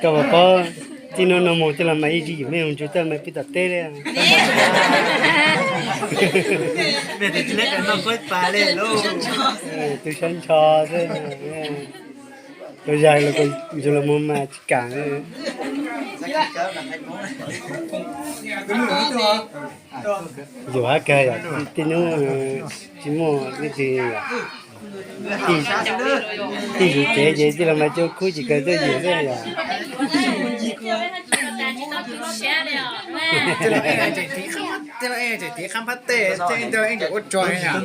Koj puas paub txij hnub no mus coj los mas ib tsis yum me mus ntsug toj me pib tom teb li. Tus sab ntsho xwb, tus zag los ntsug los mus mas tsis kam. Yus hab kawg yom, tib hnub tsis muaj leej twg yom. Tij zuv tsev ces tij laug mas coj khub ces kawg tuaj yus xwb yom. Tej laus ej tseem tiv qab npab tej, tej laus ej tseem ua tsuag yom.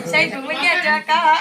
Saib kuv muaj nyiaj rau koj.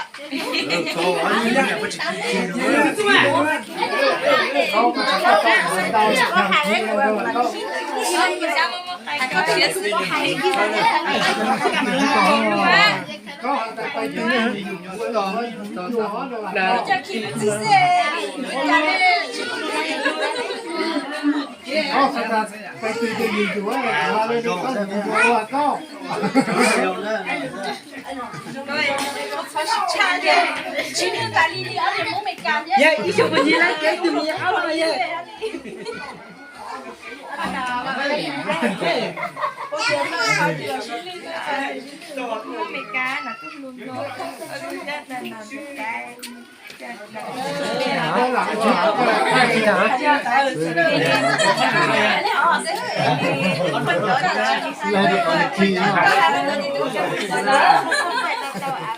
Yog ib xyoos mas nyias laij kev tus me nyuam qhuav los yog.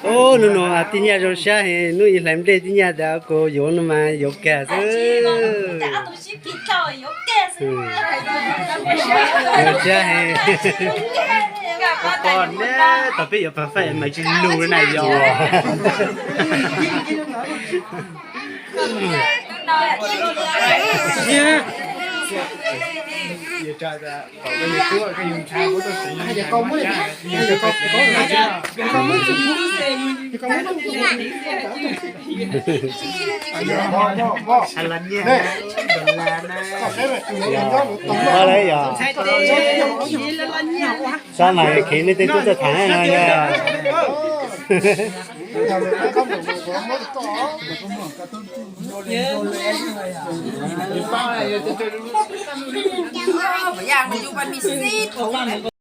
Ub, hnub no tij Nyaj zoo siab heev, hnub ib hlais nplej tij Nyaj tas kuv yuav no mas yuav kag xwb. Zoo siab heev. Poj ne, tau peb yuav pag faij mas tsis lug na yog. Ua li yog, sab mas khiav nej tej tub tuaj tham no yog.